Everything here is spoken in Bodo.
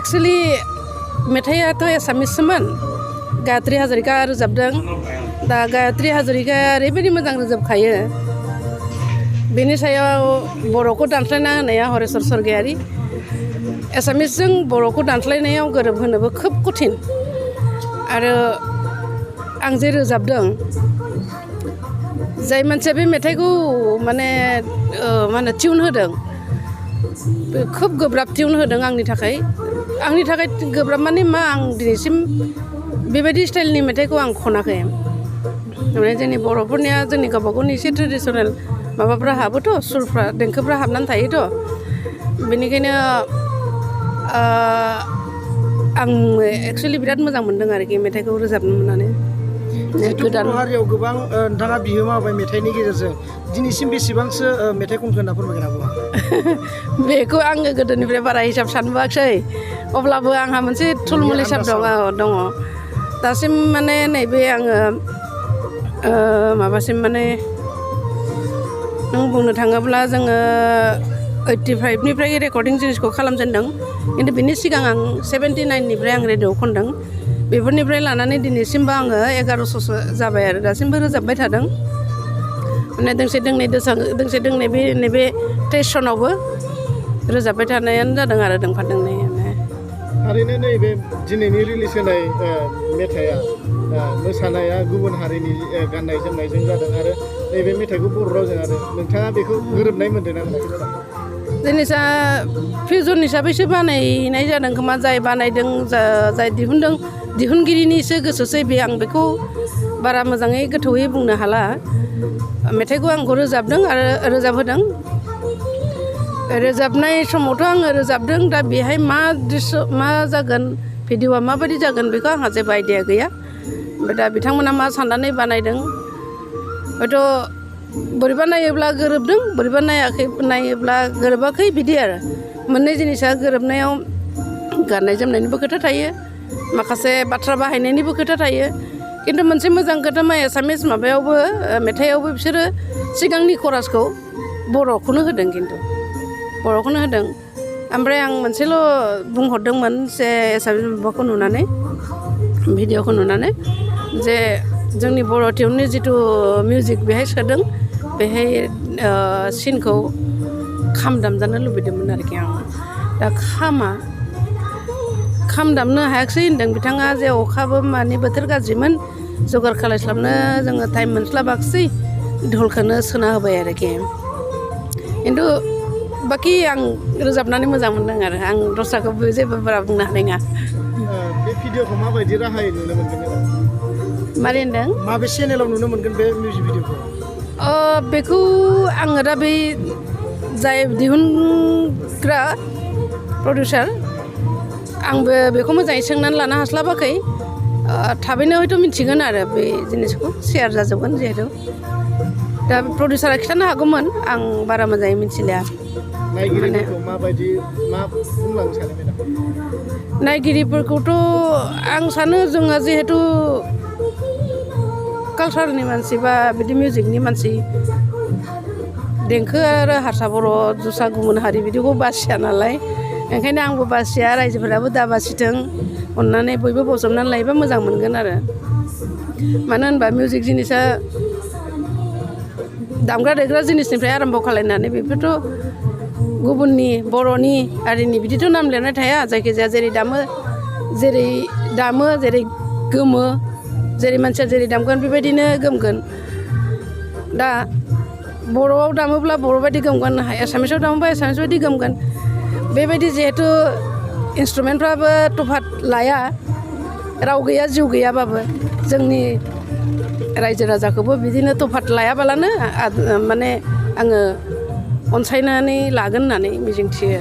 एक्चुअली मेथाइआथ' एसामिससोमोन गायत्री हाजरिका रोजाबदों दा गायत्री हाजरिकाया ओरैबायदि मोजां रोजाबखायो बेनि सायाव बर'खौ दानस्लायना होनाया हरेस्वर स्वर्गियारि एसामिसजों बर'खौ दानस्लायनायाव गोरोबहोनोबो खोब कठिन आरो आं जे रोजाबदों जाय मानसिया बे मेथाइखौ माने मा होनो टिउन होदों खोब गोब्राब टिउन होदों आंनि थाखाय गोब्राब माने मा आं दिनैसिम बेबायदि स्टाइलनि मेथाइखौ आं खनाखै माने जोंनि बर'फोरनिया जोंनि गावबा गावनि एसे ट्रेडिसनेल माबाफ्रा हाबोथ' सुरफ्रा देंखोफ्रा हाबनानै थायोथ' बेनिखायनो आं एक्चुअलि बिराद मोजां मोनदों आरोखि मेथाइखौ रोजाबनो मोननानै गोदान हारियाव गोबां नोंथाङा बिहोमा होबाय मेथाइनि गेजेरजों दिनैसिम बेसेबांसो मेथाइ खनखो होनना फोरमायगोन आबौआ बेखौ आङो गोदोनिफ्राय बारा हिसाब सानबोआखै अब्लाबो आंहा मोनसे थुलमुल हिसाब दङ दासिम माने नैबे आङो माबासिम माने नों बुंनो थाङोब्ला जोङो 85निफ्राय रेकर्डिं जिनिसखौ खालामजेनदों खिन्थु बिनि सिगां आं 79निफ्राय आं रेडिअ'आव खनदों बेफोरनिफ्राय लानानै दिनैसिमबो आङो 1100सो जाबाय आरो दासिमबो रोजाबबाय थादों माने दोंसे दोंनै बे नैबे स्टेसनावबो रोजाबबाय थानायानो जादों आरो दोंफा दोंनैयानो थारैनो नैबे दिनैनि रिलिज होनाय मेथाइआ मोसानाया गुबुन हारिनि गाननाय जोमनायजों जादों आरो नैबे मेथाइखौ बर' रावजों आरो नोंथाङा बेखौ गोरोबनाय मोन्दों ना मोनाखै जिनिसा फिउजन हिसाबैसो बानायनाय जादों खोमा जाय बानायदों जाय दिहुनदों दिहुनगिरिनिसो गोसोसै बे आं बेखौ बारा मोजाङै गोथौयै बुंनो हाला मेथाइखौ आंखौ रोजाबदों आरो रोजाबहोदों रोजाबनाय समावथ' आङो रोजाबदों दा बेहाय मा जागोन भिडिअ'आ माबायदि जागोन बेखौ आंहा जेबो आइडिया गैया ओमफ्राय दा बिथांमोना मा साननानै बानायदों हयथ' बोरैबा नायोब्ला गोरोबदों बोरैबा नायोब्ला गोरोबाखै बिदि आरो मोननै जिनिसा गोरोबनायाव गाननाय जोमनायनिबो खोथा थायो माखासे बाथ्रा बाहायनायनिबो खोथा थायो खिन्थु मोनसे मोजां खोथा मा एसामिस माबायावबो मेथाइआवबो बिसोरो सिगांनि खरासखौ बर'खौनो होदों खिन्थु बर'खौनो होदों ओमफ्राय आं मोनसेल' बुंहरदोंमोन जे एसामिस माबाखौ नुनानै भिडिअ'खौ नुनानै जे जोंनि बर' टिउननि जिथु मिउजिक बेहाय सोदों बेहाय सिनखौ खाम दामजानो लुबैदोंमोन आरोखि आं दा खाम दामनो हायाखिसै होनदों बिथाङा जे अखाबो मानि बोथोर गाज्रिमोन जगार खालायस्लाबनो जोङो टाइम मोनस्लाबाखिसै धलखौनो सोना होबाय आरोखि खिन्थु बाखि आं रोजाबनानै मोजां मोनदों आरो आं दस्राखौबो जेबो बारा बुंनो हानाय नङा बे भिडिअ'खौ माबायदि राहायै नुनो मोनगोन मारै होनदों माबे चेनेलाव नुनो मोनगोन बे मिउजिक भिडिअ'खौ बेखौ आङो दा बै जाय दिहुनग्रा प्रडिउसार आंबो बेखौ मोजाङै सोंनानै लानो हास्लाबाखै थाबैनो हयथ' मिथिगोन आरो बे जिनिसखौ शेयार जाजोबगोन जिहेथु दा प्रडिउसारा खिन्थानो हागौमोन आं बारा मोजाङै मिथिलिया नायगिरिफोरखौथ' आं सानो जोङो जिहेथु कालसारनि मानसि बा बिदि मिउजिकनि मानसि देंखो आरो हारसा बर' दस्रा गुबुन हारि बिदिखौ बासिया नालाय ओंखायनो आंबो बासिया रायजोफोराबो दा बासिथों अननानै बयबो बजबनानै लायोबा मोजां मोनगोन आरो मानो होनबा मिउजिक जिनिसा दामग्रा देग्रा जिनिसनिफ्राय आराम्भ खालायनानै बेफोरथ' गुबुननि बर'नि हारिनि बिदिथ' नाम लिरनाय थाया जायखिजाया जेरै दामो जेरै गोमो जेरै मानसिया जेरै दामगोन बेबायदिनो गोमगोन दा बर'आव दामोब्ला बर' बायदि गोमगोन एसामिसाव दामोब्ला एसामिस बायदि गोमगोन बेबायदि जिहेथु इन्सट्रुमेन्टफ्राबो तफात लाया राव गैया जिउ गैयाबाबो जोंनि रायजो राजाखौबो बिदिनो तफात लायाबालानो माने आङो अनसायनानै लागोन होननानै मिजिंथियो